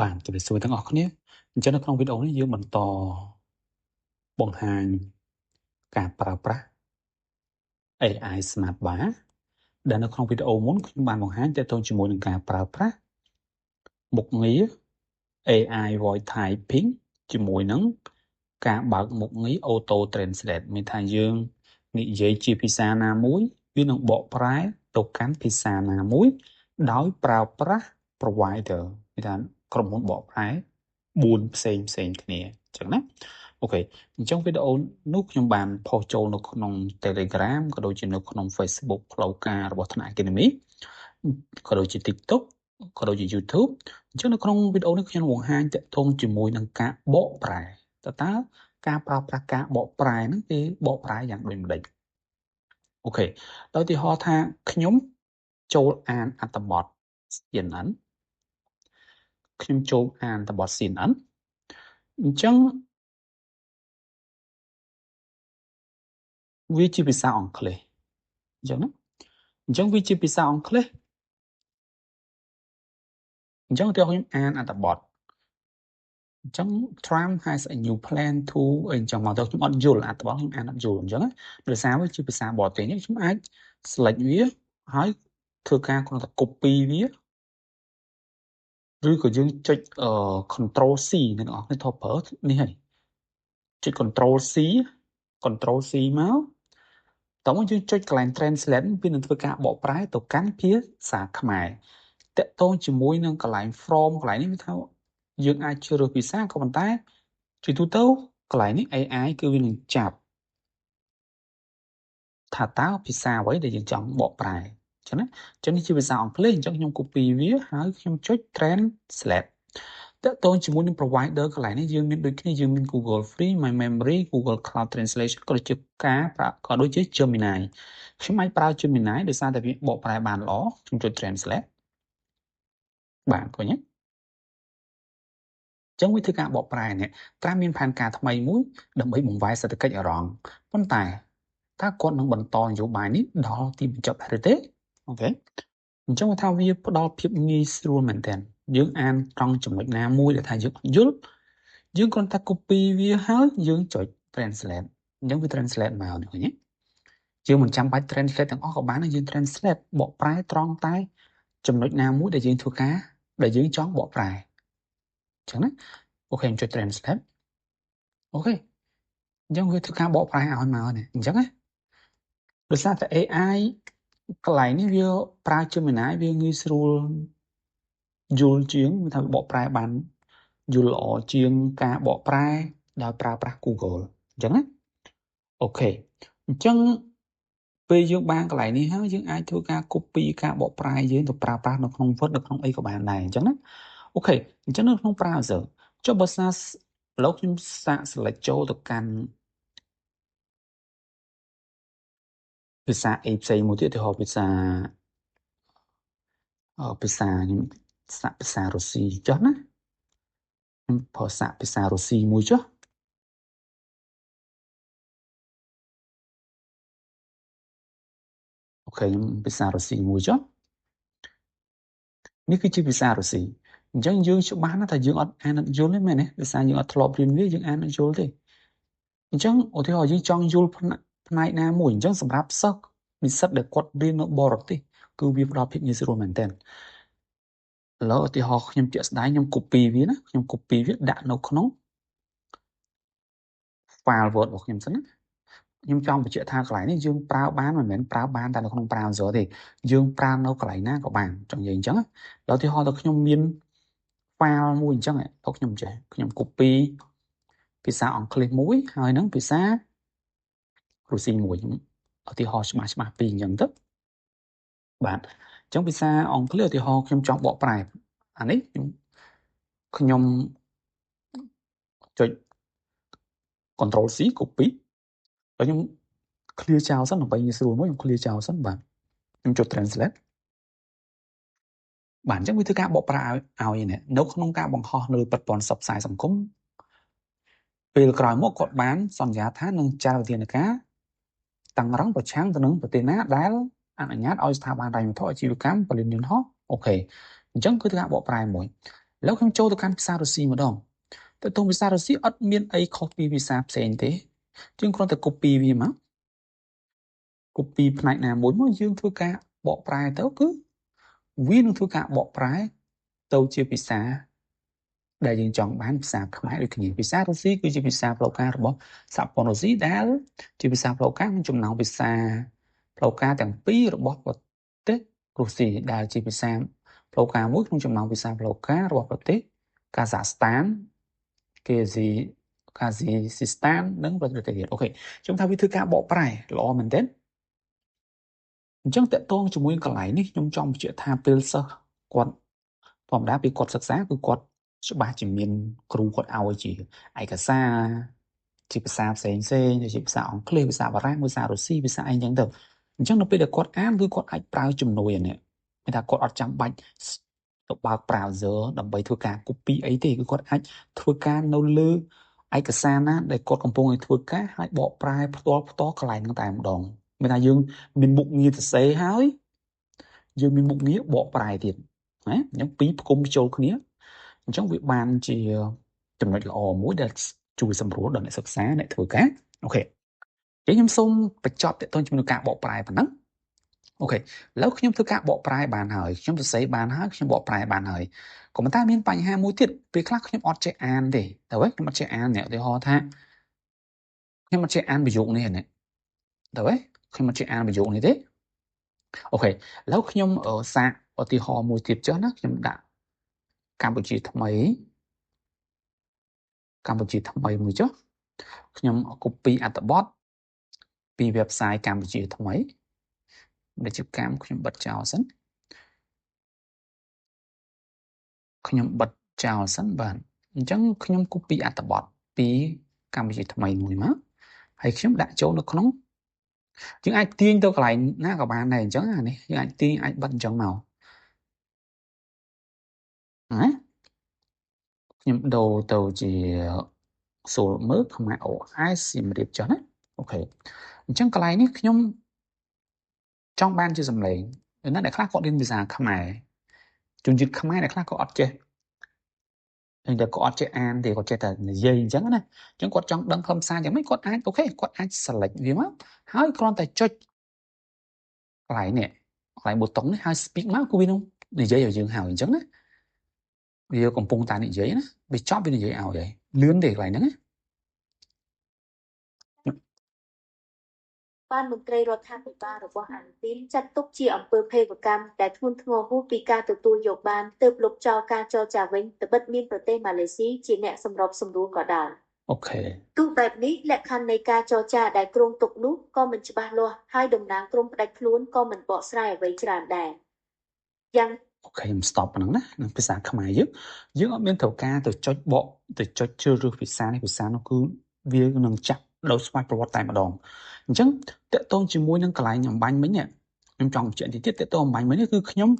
បាទជម្រាបសួរទាំងអស់គ្នាអញ្ចឹងនៅក្នុងវីដេអូនេះយើងបន្តបង្ហាញការប្រើប្រាស់ AI Smart Bar ដែលនៅក្នុងវីដេអូមុនខ្ញុំបានបង្ហាញទាក់ទងជាមួយនឹងការប្រើប្រាស់មុខងារ AI Voice Typing ជាមួយនឹងការបើកមុខងារ Auto Translate មានថាយើងនិយាយជាភាសាណាមួយវានឹងបកប្រែទៅកាន់ភាសាណាមួយដោយប្រើប្រាស់ provider មានថាក្រុមហ៊ុនបកប្រែ4ផ្សេងផ្សេងគ្នាអញ្ចឹងណាOK អញ្ចឹងវីដេអូនោះខ្ញុំបាន post ចូលនៅក្នុង Telegram ក៏ដូចជានៅក្នុង Facebook ផ្លូវការរបស់ថ្នាក់ Academy ក៏ដូចជា TikTok ក៏ដូចជា YouTube អញ្ចឹងនៅក្នុងវីដេអូនេះខ្ញុំបង្ហាញទាក់ទងជាមួយនឹងការបកប្រែតើការប្រើប្រាស់ការបកប្រែហ្នឹងគេបកប្រែយ៉ាងដូចម្ដេច OK ដោយឧទាហរណ៍ថាខ្ញុំចូលអានអត្ថបទ CNN ខ្ញុំចូលអានអត្ថបទ CNN អញ្ចឹងវាជាភាសាអង់គ្លេសអញ្ចឹងណាអញ្ចឹងវាជាភាសាអង់គ្លេសអញ្ចឹងឧទាហរណ៍ខ្ញុំអានអត្ថបទអញ្ចឹង Trump has a new plan to អញ្ចឹងមកទៅខ្ញុំអត់យល់អត្ថបទខ្ញុំអានអត់យល់អញ្ចឹងដោយសារវាជាភាសាបរទេសខ្ញុំអាច select វាហើយធ្វើការគ្រាន់តែ copy វាឬក៏យើងចុច control C អ្នកនរគ្នាធ្លាប់ប្រើនេះហើយចុច control C control C មកតោះមកយើងចុចកន្លែង translate វានឹងធ្វើការបកប្រែទៅកាន់ភាសាខ្មែរតកតងជាមួយនឹងកន្លែង from កន្លែងនេះវាថាយើងអាចជ្រើសរើសភាសាក៏ប៉ុន្តែជាទូទៅកន្លែងនេះ AI គឺវានឹងចាប់ថាតើភាសាអ្វីដែលយើងចង់បកប្រែអញ្ចឹងណាអញ្ចឹងនេះជាភាសាអង់គ្លេសអញ្ចឹងខ្ញុំ copy វាហើយខ្ញុំចុច translate តកតងជាមួយនឹង provider កន្លែងនេះយើងមានដូចគ្នាយើងមាន Google Free My Memory Google Cloud Translation ក៏ដូចជាការប្រើក៏ដូចជា Gemini ខ្ញុំអាចប្រើ Gemini ដោយសារតែវាបកប្រែបានល្អខ្ញុំចុច translate បាទឃើញទេចឹងវាធ្វើការបកប្រែនេះត្រាំមានផែនការថ្មីមួយដើម្បីបង្វែរសេដ្ឋកិច្ចអារម្មណ៍ប៉ុន្តែតើគាត់នឹងបន្តនយោបាយនេះដល់ទីបញ្ចប់ដែរឬទេOK អញ្ចឹងថាវាផ្ដល់ភាពងាយស្រួលមែនទែនយើងអានត្រង់ចំណុចណាមួយដែលថាយើងអត់យល់យើងគ្រាន់តែ copy វាហើយយើងចុច translate អញ្ចឹងវា translate មកនេះឃើញទេយើងមិនចាំបាច់ translate ទាំងអស់ក៏បានដែរយើង translate បកប្រែត្រង់តែចំណុចណាមួយដែលយើងធ្វើការដែលយើងចង់បកប្រែអញ្ចឹងណាOK ខ្ញុំចុច translate OK អញ្ចឹងវាធ្វើការបកប្រែឲ្យមកនេះអញ្ចឹងណាដោយសារតែ AI កន្លែងនេះវាប្រើ Gemini វាងាយស្រួលយល់ជាងវាថាបកប្រែបានយល់ល្អជាងការបកប្រែដោយប្រើប្រាស់ Google អញ្ចឹងណាOK អញ្ចឹងពេលយើងបានកន្លែងនេះហើយយើងអាចធ្វើការ copy ការបកប្រែយើងទៅប្រើប្រាស់នៅក្នុង Word នៅក្នុងអីក៏បានដែរអញ្ចឹងណាOK អញ្ចឹងនៅក្នុង browser ចុះបើសាឥឡូវខ្ញុំសាក select ចូលទៅកាន់ភាសាអីផ្សេងមួយទៀតឧទាហរណ៍ភាសាភាសាខ្ញុំសាកភាសារុស្ស៊ីចុះណាខ្ញុំប្រើសាកភាសារុស្ស៊ីមួយចុះOK ខ្ញុំភាសារុស្ស៊ីមួយចុះនេះគឺជាភាសារុស្ស៊ីអញ្ចឹងយើងច្បាស់ណាស់ថាយើងអត់អានអត់យល់ទេមែនទេភាសាយើងអត់ធ្លាប់រៀនវាយើងអានអត់យល់ទេអញ្ចឹងឧទាហរណ៍យើងចង់យល់ផ្នែកណាមួយអញ្ចឹងសម្រាប់សិស្សនិស្សិតដែលគាត់រៀននៅបរទេសគឺវាផ្ដល់ភាពងាយស្រួលមែនទែនឥឡូវឧទាហរណ៍ខ្ញុំជាក់ស្ដែងខ្ញុំ copy វាណាខ្ញុំ copy វាដាក់នៅក្នុង file Word របស់ខ្ញុំសិនណាខ្ញុំចង់បញ្ជាក់ថាកន្លែងនេះយើងប្រើបានមិនមែនប្រើបានតែនៅក្នុង browser ទេយើងប្រើនៅកន្លែងណាក៏បានចង់និយាយអញ្ចឹងដល់ឧទាហរណ៍ទៅខ្ញុំមាន file មួយអញ្ចឹងទៅខ្ញុំចេះខ្ញុំ copy ភាសាអង់គ្លេសមួយហើយនឹងភាសារុស្ស៊ីមួយឧទាហរណ៍ច្បាស់ច្បាស់ពីរអញ្ចឹងទៅបាទអញ្ចឹងភាសាអង់គ្លេសឧទាហរណ៍ខ្ញុំចង់បកប្រែអានេះខ្ញុំចុច Control C copy ហើយខ្ញុំ clear ចោលសិនដើម្បីងាយស្រួលមួយខ្ញុំ clear ចោលសិនបាទខ្ញុំចុច translate បាទអញ្ចឹងវាធ្វើការបកប្រែឲ្យនេះនៅក្នុងការបង្ហោះនៅប្រព័ន្ធផ្សព្វផ្សាយសង្គមពេលក្រោយមកគាត់បានសន្យាថានឹងចាត់វិធានការតឹងរឹងប្រឆាំងទៅនឹងប្រទេសណាដែលអនុញ្ញាតឲ្យស្ថាប័នរ៉ែវត្ថុអាជីវកម្មផលិតយន្តហោះOK អញ្ចឹងគឺការបកប្រែមួយ ឥឡូវខ្ញុំចូលទៅកាន់ភាសារុស្ស៊ីម្ដងទៅទងភាសារុស្ស៊ីអត់មានអីខុសពីភាសាផ្សេងទេយើងគ្រាន់តែ copy វាមក copy ផ្នែកណាមួយមកយើងធ្វើការបកប្រែទៅគឺវានឹងធ្វើការបកប្រែទៅជាភាសាដែលយើងចង់បានភាសាខ្មែរដូចគ្នាភាសារុស្ស៊ីគឺជាភាសាផ្លូវការរបស់សហព័ន្ធរុស្ស៊ីដែលជាភាសាផ្លូវការក្នុងចំណោមភាសាផ្លូវការទាំងពីររបស់ប្រទេសរុស្ស៊ីដែលជាភាសាផ្លូវការមួយក្នុងចំណោមភាសាផ្លូវការរបស់ប្រទេសកាហ្សាក់ស្តានកេស៊ីកាស៊ីស៊ីស្តាននិងប្រទេសដទៃទៀត OK ខ្ញុំថាវាធ្វើការបកប្រែល្អមែនទែនអញ្ចឹងតកតងជាមួយកន្លែងនេះខ្ញុំចង់បញ្ជាក់ថាពេលសិស្សគាត់ធម្មតាពេលគាត់សិក្សាគឺគាត់ច្បាស់ជាមានគ្រូគាត់ឲ្យជាឯកសារជាភាសាផ្សេងផ្សេងដូចជាភាសាអង់គ្លេសភាសាបារាំងភាសារុស្ស៊ីភាសាអីចឹងទៅអញ្ចឹងនៅពេលដែលគាត់អានគឺគាត់អាចប្រើជំនួយអានេះមានថាគាត់អត់ចាំបាច់ទៅបើក browser ដើម្បីធ្វើការ copy អីទេគឺគាត់អាចធ្វើការនៅលើឯកសារណាដែលគាត់កំពុងតែធ្វើការហើយបកប្រែផ្ទាល់ផ្ទាល់កន្លែងហ្នឹងតែម្ដងមានថាយើងមានមុខងារសរសេរហើយយើងមានមុខងារបកប្រែទៀតណាអញ្ចឹងពីរផ្គុំចូលគ្នាអញ្ចឹងវាបានជាចំណុចល្អមួយដែលជួយសម្រួលដល់អ្នកសិក្សាអ្នកធ្វើការ OK អញ្ចឹងខ្ញុំសូមបញ្ចប់ទាក់ទងជាមួយនឹងការបកប្រែប៉ុណ្ណឹង OK ឥឡូវខ្ញុំធ្វើការបកប្រែបានហើយខ្ញុំសរសេរបានហើយខ្ញុំបកប្រែបានហើយក៏ប៉ុន្តែមានបញ្ហាមួយទៀតពេលខ្លះខ្ញុំអត់ចេះអានទេតើហ៎ខ្ញុំអត់ចេះអាននេះឧទាហរណ៍ថាខ្ញុំអត់ចេះអានប្រយោគនេះនេះតើហ៎ខ្ញុំអត់ចេះអានប្រយោគនេះទេ OK ឥឡូវខ្ញុំសាកឧទាហរណ៍មួយទៀតចុះណាខ្ញុំដាក់កម្ពុជាថ្មីកម្ពុជាថ្មីមួយចុះខ្ញុំ copy អត្ថបទពី website កម្ពុជាថ្មីពាណិជ្ជកម្មខ្ញុំបិទចោលសិនខ្ញុំបិទចោលសិនបាទអញ្ចឹងខ្ញុំ copy អត្ថបទពីកម្ពុជាថ្មីមួយមកហើយខ្ញុំដាក់ចូលនៅក្នុងយើងអាចទាញទៅកន្លែងណាក៏បានដែរអញ្ចឹងអានេះយើងអាចទាញអាចបិទអញ្ចឹងមកណាខ្ញុំដូរទៅជាសូលមើលខ្មែរ OS សៀមរាបចុះណា OK អញ្ចឹងកន្លែងនេះខ្ញុំចង់បានជាសំឡេងណាអ្នកខ្លះគាត់រៀនភាសាខ្មែរជនជាតិខ្មែរអ្នកខ្លះក៏អត់ចេះតែគាត់អត់ចេះអានទេគាត់ចេះតែនិយាយអញ្ចឹងណាអញ្ចឹងគាត់ចង់ដឹងខ្លឹមសារយ៉ាងម៉េចគាត់អាច OK គាត់អាច select វាមកហើយគ្រាន់តែចុចកន្លែងនេះកន្លែងប៊ូតុងនេះហើយ speak មកគឺវានឹងនិយាយឲ្យយើងហើយអញ្ចឹងណាវាកំពុងតែនិយាយណាវាចប់វានិយាយឲ្យហើយលឿនទេកន្លែងហ្នឹងណា បានមន្ត្រីរដ្ឋាភិបាលរបស់អានុទីនចាត់ទុកជាអំពើភេរវកម្មដែលធ្ងន់ធ្ងរហួសពីការទទួលយកបានទើបលុបចោលការចរចាវិញត្បិតមានប្រទេសម៉ាឡេស៊ីជាអ្នកសម្របសម្រួលក៏ដោយ OK ទោះបែបនេះលក្ខខណ្ឌនៃការចរចាដែលគ្រោងទុកនោះក៏មិនច្បាស់លាស់ហើយតំណាងក្រុមផ្ដាច់ខ្លួនក៏មិនបកស្រាយអ្វីច្រើនដែរយ៉ាង OK ខ្ញុំ stop ប៉ុណ្ណឹងណានឹងភាសាខ្មែរយើងអត់មានត្រូវការទៅចុចបកទៅចុចជ្រើសរើសភាសានេះភាសានោះគឺវានឹងចាក់ដោយស្វ័យប្រវត្តិតែម្ដងអញ្ចឹងតកតងជាមួយនឹងកន្លែងអំបញ្ញមិញខ្ញុំចង់បញ្ជាក់តិចទៀតតកតងអំបញ្ញមិញនេះគឺខ្ញុំ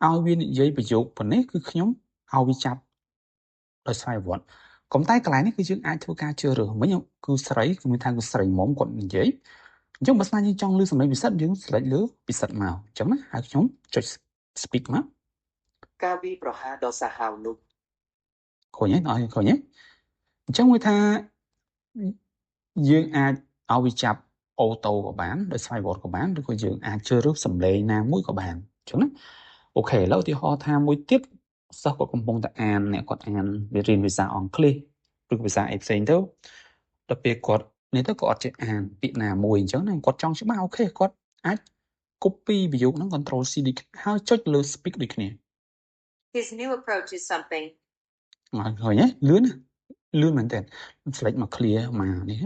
ឲ្យវានិយាយប្រយោគប៉ុណ្ណេះគឺខ្ញុំឲ្យវាចាប់ដោយស្វ័យប្រវត្តិក៏តែកន្លែងនេះគឺយើងអាចធ្វើការជ្រើសរើសមិញគឺស្រីគឺមានថាគឺស្រីមុំគាត់និយាយអញ្ចឹងបើស្នាយើងចង់ឮសំឡេងពិសិដ្ឋយើង select លើពិសិដ្ឋមកអញ្ចឹងណាហើយខ្ញុំចុច speak មកការវាយប្រហារដ៏សាហាវនោះឃើញទេអត់ឃើញទេអញ្ចឹងមួយថាយើងអាចឲ្យវាចាប់ auto ក៏បានដោយស្វ័យប្រវត្តិក៏បានឬក៏យើងអាចជ្រើសរើសសំឡេងណាមួយក៏បានអញ្ចឹងណា OK ឥឡូវឧទាហរណ៍ថាមួយទៀតសិស្សគាត់កំពុងតែអានអ្នកគាត់អានវារៀនភាសាអង់គ្លេសឬភាសាអីផ្សេងទៅដល់ពេលគាត់នេះទៅគាត់អត់ចេះអានពាក្យណាមួយអញ្ចឹងណាគាត់ចង់ច្បាស់ OK គាត់អាច copy ប្រយោគហ្នឹង control C ដូចហើយចុចលើ speak ដូចគ្នា His new approach is something ឃើញទេលឿនលឿនមែនតើ select មក clear មកនេះ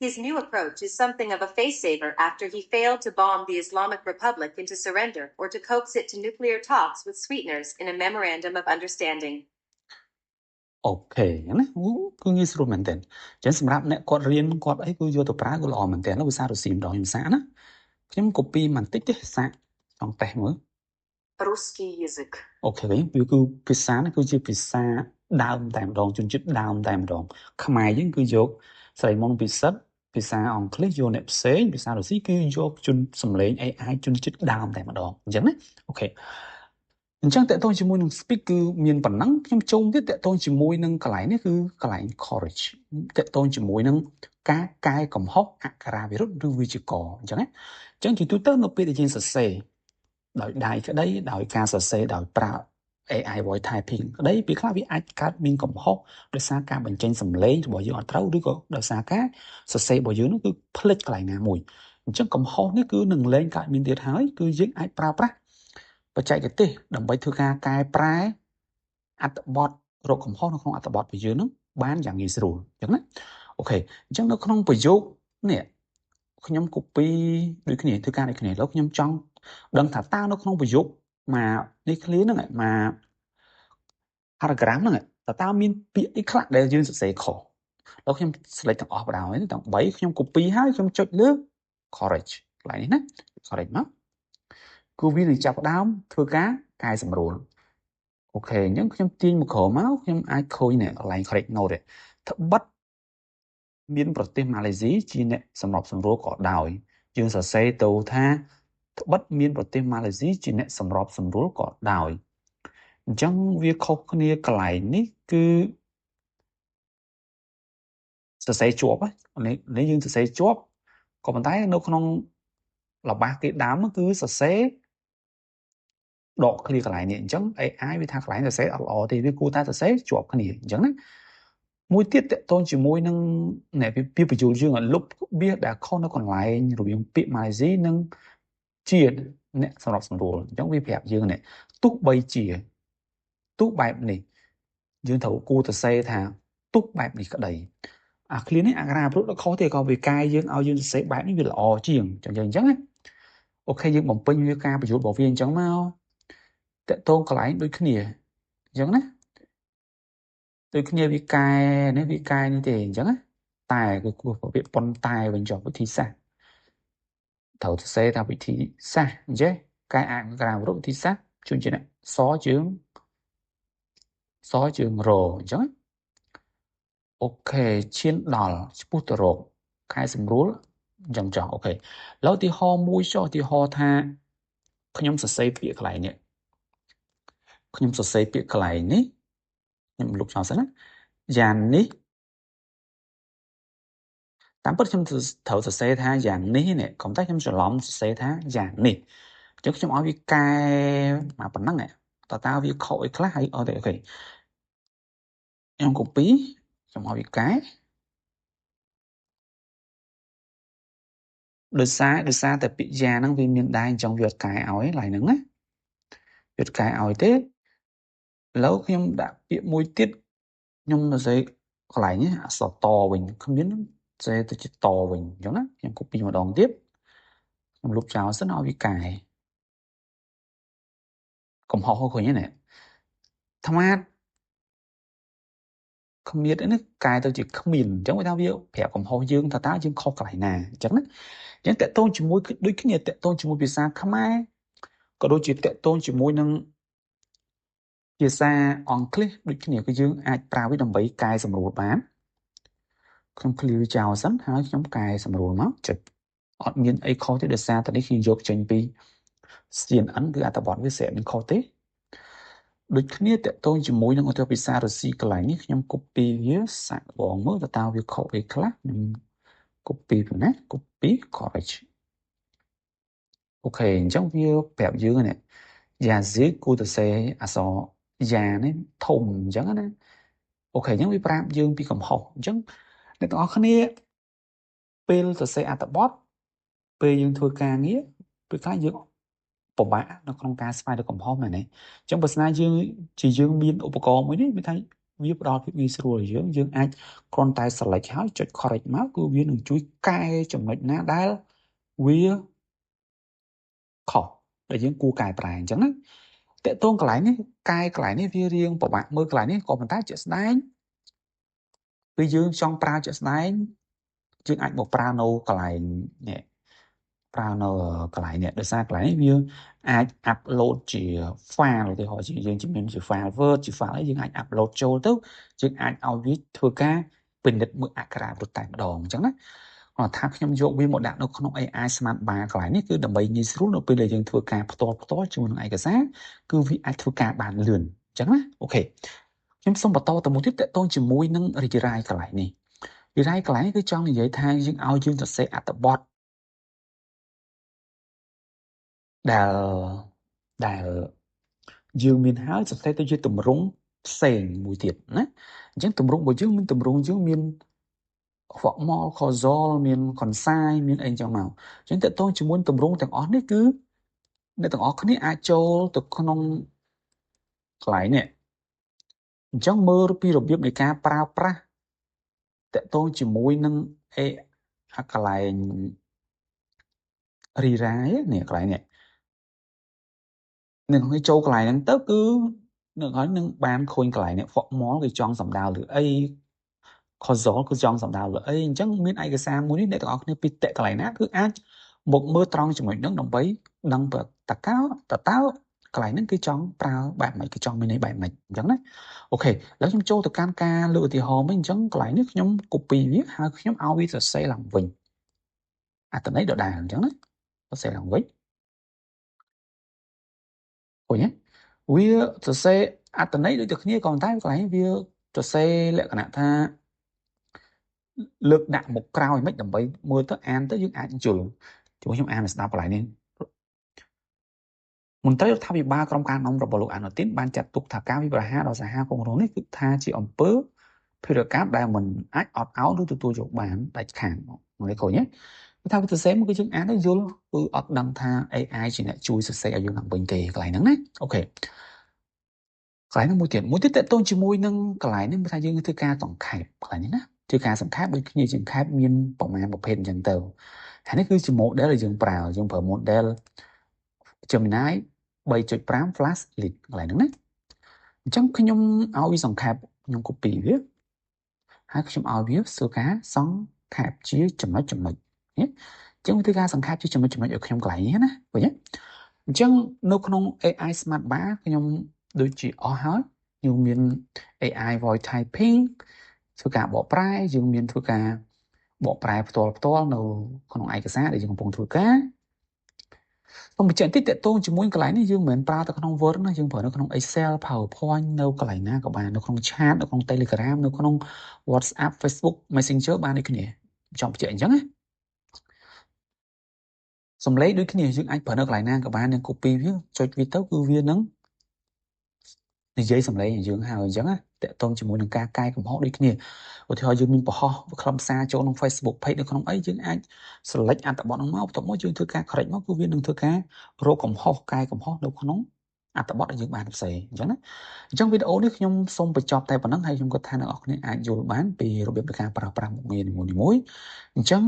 His new approach is something of a face saver after he failed to bomb the Islamic Republic into surrender or to coax it to nuclear talks with sweeteners in a memorandum of understanding. OK ណាគឺងាយស្រួលមែនទែនអញ្ចឹងសម្រាប់អ្នកគាត់រៀនគាត់អីគឺយកទៅប្រើគឺល្អមែនទែនភាសារុស្ស៊ីម្ដងខ្ញុំសាកណាខ្ញុំ copy បន្តិចទេសាកចង់តេស្តមើល Русский язык OK វិញវាគឺភាសានេះគឺជាភាសាដើមតែម្ដងជនជាតិដើមតែម្ដងខ្មែរយើងគឺយកស្រីមុនពិសិដ្ឋភាសាអង់គ្លេសយកអ្នកផ្សេងភាសារុស្ស៊ីគឺយកជនសំឡេង AI ជនជាតិដើមតែម្ដងអញ្ចឹងណា OK អញ្ចឹងតកតងជាមួយនឹង speak គឺមានប៉ុណ្ណឹងខ្ញុំចូលទៀតតកតងជាមួយនឹងកន្លែងនេះគឺកន្លែង correct តកតងជាមួយនឹងការកែកំហុសអក្ខរាវិរុទ្ធឬវិជ្ជាករអញ្ចឹងណាអញ្ចឹងជាទូទៅនៅពេលដែលយើងសរសេរដោយដៃក្តីដោយការសរសេរដោយប្រើ AI voice typing ក្តីពេលខ្លះវាអាចកើតមានកំហុសដោយសារការបញ្ចេញសំឡេងរបស់យើងអត់ត្រូវឬក៏ដោយសារការសរសេររបស់យើងនោះគឺភ្លេចកន្លែងណាមួយអញ្ចឹងកំហុសនេះគឺនឹងលែងកើតមានទៀតហើយគឺយើងអាចប្រើប្រាស់បច្ចេកទេសដើម្បីធ្វើការកែប្រែអត្ថបទរកកំហុសនៅក្នុងអត្ថបទរបស់យើងនឹងបានយ៉ាងងាយស្រួលអញ្ចឹងណាOK អញ្ចឹងនៅក្នុងប្រយោគនេះខ្ញុំ copy ដូចគ្នាធ្វើការដូចគ្នាឥឡូវខ្ញុំចង់ដឹងថាតើនៅក្នុងប្រយោគមកនេះ clear ហ្នឹងមក paragraph ហ្នឹងតើមានពាក្យអីខ្លះដែលយើងសរសេរខុសដល់ខ្ញុំ select ទាំងអស់បណ្ដោយទាំង3ខ្ញុំ copy ហើយខ្ញុំចុចលើ correct កន្លែងនេះណា correct មកគឺវានឹងចាប់ផ្ដើមធ្វើការកែសម្រួល OK អញ្ចឹងខ្ញុំទាញមកក្រោមមកខ្ញុំអាចឃើញនេះកន្លែង correct note ត្បិតមានប្រទេសម៉ាឡេស៊ីជាអ្នកសម្របសម្រួលក៏ដោយយើងសរសេរទៅថាត្បិតមានប្រទេសម៉ាឡេស៊ីជាអ្នកសម្របសម្រួលក៏ដោយអញ្ចឹងវាខុសគ្នាកន្លែងនេះគឺសរសេរជាប់នេះនេះយើងសរសេរជាប់ក៏ប៉ុន្តែនៅក្នុងរបស់គេដើមគឺសរសេរដក clear កន្លែងនេះអញ្ចឹង AI វាថាកន្លែងសរសេរអត់ល្អទេវាគួរតែសរសេរជាប់គ្នាអញ្ចឹងណាមួយទៀតតកតងជាមួយនឹងអ្នកពីបញ្យលយើងឲ្យលុបបៀសដែលខុសនៅកន្លែងរវាងពាក្យម៉ាឡេស៊ីនិងជាអ្នកសម្របសម្រួលអញ្ចឹងវាប្រាប់យើងនេះទោះបីជាទោះបែបនេះយើងត្រូវគួរទៅសេថាទោះបែបនេះក្តីអាឃ្លានេះអក្សរាព្រោះដល់ខុសទេក៏វាកែយើងឲ្យយើងសរសេរបែបនេះវាល្អជាងអញ្ចឹងអញ្ចឹងណាOK យើងបំពេញវាការបញ្យល់របស់វាអញ្ចឹងមកតកតងកន្លែងដូចគ្នាអញ្ចឹងណាដូចគ្នាវាកែនេះវាកែនេះទេអញ្ចឹងណាតែគឺគួរពាក្យប៉ុន្តែវិញចុះវិធីសាស្ត្រត្រូវសរសេរថាវិធីសាស្ត្រអញ្ចឹងកែអក្សរារូបវិធីសាស្ត្រជួនជាសជើងសជើងរអញ្ចឹង OK ឈានដល់ឆ្ពោះទៅរកខែសម្រួលអញ្ចឹងចោះOK ឥឡូវឧទាហរណ៍មួយចុះឧទាហរណ៍ថាខ្ញុំសរសេរពាក្យកន្លែងនេះខ្ញុំសរសេរពាក្យកន្លែងនេះខ្ញុំលុបចោលសិនណាយ៉ាងនេះតាមពិតខ្ញុំត្រូវសរសេរថាយ៉ាងនេះនេះកុំតែខ្ញុំច្រឡំសរសេរថាយ៉ាងនេះអញ្ចឹងខ្ញុំឲ្យវាកែមកប៉ុណ្ណឹងតើវាខុសអីខ្លះហើយអត់ទេOK ខ្ញុំ copy ខ្ញុំឲ្យវាកែដោយសារតែពាក្យយ៉ាហ្នឹងវាមានដែរអញ្ចឹងវាអត់កែឲ្យឡើយហ្នឹងណាវាអត់កែឲ្យទេឥឡូវខ្ញុំដាក់ពាក្យមួយទៀតខ្ញុំសរសេរកន្លែងនេះអក្សរតវិញគ្មានសរសេរទៅជាតវិញអញ្ចឹងណាខ្ញុំ copy ម្ដងទៀតខ្ញុំលុបចោលសិនឲ្យវាកែកំហុសឃើញទេនេះអាត្មាគ្មាននេះកែទៅជាគ្មានអញ្ចឹងវាថាវាប្រាប់កំហុសយើងថាតើយើងខុសកន្លែងណាអញ្ចឹងណាអញ្ចឹងតកតងជាមួយដូចគ្នាតកតងជាមួយភាសាខ្មែរក៏ដូចជាតកតងជាមួយនឹងភាសាអង់គ្លេសដូចគ្នាគឺយើងអាចប្រើវាដើម្បីកែសម្រួលបានខ្ញុំ clear វាចោលសិនហើយខ្ញុំកែសម្រួលមកចុចអត់មានអីខុសទេដោយសារតែនេះខ្ញុំយកចេញពី CNN គឺអត្ថបទវាស្រាប់មានខុសទេដូចគ្នាតកតងជាមួយនឹងឧទាហរណ៍ភាសារុស្ស៊ីកន្លែងនេះខ្ញុំ copy វាសាកបងមើលតើវាខុសអីខ្លះខ្ញុំ copy ពីណា copy correct OK អញ្ចឹងវាប្រាប់យើងនេះយ៉ាស៊ីគួរទៅសេអក្សរយ៉ានេះធំអញ្ចឹងណាOK អញ្ចឹងវាប្រាប់យើងពីកំហុសអញ្ចឹងអ្នកទាំងអស់គ្នាពេលសរសេរអត្ថបទពេលយើងធ្វើការងារពេលខ្លះយើងពិបាកនៅក្នុងការស្វែងរកកំហុសមែនទេអញ្ចឹងបើស្នាយើងជាយើងមានឧបករណ៍មួយនេះវាថាវាផ្ដល់ភាពងាយស្រួលឲ្យយើងយើងអាចគ្រាន់តែ select ហើយចុច correct មកគឺវានឹងជួយកែចំណុចណាដែលវាខុសដែលយើងគួរកែប្រែអញ្ចឹងណាតកតងកន្លែងនេះកែកន្លែងនេះវារៀងពិបាកមើលកន្លែងនេះក៏ប៉ុន្តែជាក់ស្ដែងពេលយើងចង់ប្រើជាក់ស្ដែងយើងអាចមកប្រើនៅកន្លែងនេះប្រើនៅកន្លែងនេះដោយសារកន្លែងនេះវាអាច upload ជា file ឧទាហរណ៍ជាយើងជាមានជា file Word ជា file អីយើងអាច upload ចូលទៅយើងអាចឲ្យវាធ្វើការពិនិត្យមើលអក្ខរាវិរុទ្ធតែម្ដងអញ្ចឹងណា ថាខ្ញុំយកវាមកដាក់នៅក្នុង AI Smart Bar កន្លែងនេះគឺដើម្បីងាយស្រួលនៅពេលដែលយើងធ្វើការផ្ទាល់ផ្ទាល់ជាមួយនឹងឯកសារគឺវាអាចធ្វើការបានលឿនអញ្ចឹងណាOK ខ្ញុំសូមបន្តទៅមួយទៀតតកតងជាមួយនឹង rewrite កន្លែងនេះ rewrite កន្លែងនេះគឺចង់និយាយថាយើងឲ្យយើងសរសេរអត្ថបទដែលដែលយើងមានហើយសរសេរទៅជាទម្រង់ផ្សេងមួយទៀតណាអញ្ចឹងទម្រង់របស់យើងមានទម្រង់យើងមាន formal causal មាន concise មានអីចឹងមកអញ្ចឹងតកតងជាមួយទម្រង់ទាំងអស់នេះគឺអ្នកទាំងអស់គ្នាអាចចូលទៅក្នុងកន្លែងនេះអញ្ចឹងមើលពីរបៀបនៃការប្រើប្រាស់តកតងជាមួយនឹងអេអាកន្លែង rewrite នេះកន្លែងនេះនឹងឲ្យចូលកន្លែងហ្នឹងទៅគឺនឹងហើយនឹងបានឃើញកន្លែងនេះ formal គឺចង់សំដៅលើអី causal គឺចង់សំដៅលើអីអញ្ចឹងមានឯកសារមួយនេះអ្នកទាំងអស់គ្នាពីតកន្លែងណាគឺអាចមកមើលត្រង់ចំណុចហ្នឹងដើម្បីដឹងតកៅតតើកន្លែងហ្នឹងគឺចង់ប្រើបែបម៉េចគឺចង់មានន័យបែបម៉េចអញ្ចឹងណាOK ឥឡូវខ្ញុំចូលទៅកាន់ការលើកឧទាហរណ៍វិញអញ្ចឹងកន្លែងនេះខ្ញុំ copy វាហើយខ្ញុំឲ្យវាសរសេរឡើងវិញអត្ថន័យដដែលអញ្ចឹងណាសរសេរឡើងវិញឃើញទេវាសរសេរអត្ថន័យដូចតែគ្នាក៏តែកន្លែងវាសរសេរលក្ខណៈថាលើកដាក់មកក្រោយមិនដើម្បីមើលទៅអានទៅយើងអាចយល់ជួយខ្ញុំអានស្ដាប់កន្លែងនេះមន្ត្រីរដ្ឋាភិបាលក្រុមការនាំរបស់លោកអានុទីនបានចាត់ទុកថាការវិប្រហារដ៏សាហាវក្នុងនោះនេះគឺថាជាអំពើភេរវកម្មដែលមិនអាចអត់ឱនឬទទួលយកបានដាច់ខាតមកនេះឃើញទេគឺថាវាសរសេរមកគឺយើងអានទៅយល់គឺអត់ដឹងថា AI ជាអ្នកជួយសរសេរឲ្យយើងឡើងវិញទេកន្លែងហ្នឹងណាOK កន្លែងហ្នឹងមួយទៀតមួយទៀតតកតងជាមួយនឹងកន្លែងនេះថាយើងធ្វើការសង្ខេបកន្លែងនេះណាធ្វើការសង្ខេបដូចគ្នាជាងខេបមានប្រមាណប្រភេទអញ្ចឹងទៅហើយនេះគឺជា model ដែលយើងប្រើយើងប្រើ model Gemini 3.5 Flash Lite កន្លែងហ្នឹងណាអញ្ចឹងខ្ញុំឲ្យវាសង្ខេបខ្ញុំ copy វាហើយខ្ញុំឲ្យវាធ្វើការសង្ខេបជាចំណុចចំណុចណាអញ្ចឹងវាធ្វើការសង្ខេបជាចំណុចចំណុចឲ្យខ្ញុំកន្លែងនេះណាឃើញទេអញ្ចឹងនៅក្នុង AI Smart Bar ខ្ញុំដូចជាអស់ហើយយើងមាន AI voice typing ធ្វើការបកប្រែយើងមានធ្វើការបកប្រែផ្ទាល់ផ្ទាល់នៅក្នុងឯកសារដែលយើងកំពុងធ្វើការសូមបញ្ជាក់តិចតកតងជាមួយកន្លែងនេះយើងមិនមែនប្រើទៅក្នុង Word ណាយើងប្រើនៅក្នុង Excel PowerPoint នៅកន្លែងណាក៏បាននៅក្នុង Chat នៅក្នុង Telegram នៅក្នុង WhatsApp Facebook Messenger បានដូចគ្នាចង់បញ្ជាក់អញ្ចឹងណាសំឡេងដូចគ្នាយើងអាចប្រើនៅកន្លែងណាក៏បាននឹង copy វាចុចវាទៅគឺវានឹងនិយាយសំឡេងឲ្យយើងហើយអញ្ចឹងណាតកតងជាមួយនឹងការកែកំហុសដូចគ្នាឧទាហរណ៍យើងមានបង្ហោះខ្លឹមសារចូលក្នុង Facebook page នៅក្នុងអីយើងអាច select អត្ថបទហ្នឹងមកបន្ទាប់មកយើងធ្វើការ correct មកគឺវានឹងធ្វើការរកកំហុសកែកំហុសនៅក្នុងអត្ថបទដែលយើងបានផ្សេងអញ្ចឹងណាអញ្ចឹងវីដេអូនេះខ្ញុំសូមបញ្ចប់តែប៉ុណ្ណឹងហើយខ្ញុំគិតថាអ្នកនរគ្នាអាចយល់បានពីរបៀបនៃការប្រើប្រាស់មុខងារនីមួយៗអញ្ចឹង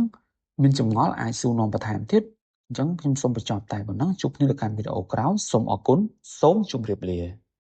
មានចម្ងល់អាចសួរនាំបន្ថែមទៀតអញ្ចឹងខ្ញុំសូមបញ្ចប់តែប៉ុណ្ណឹងជួបគ្នានៅកាន់វីដេអូក្រោយសូមអរគុណសូមជម្រាបលា។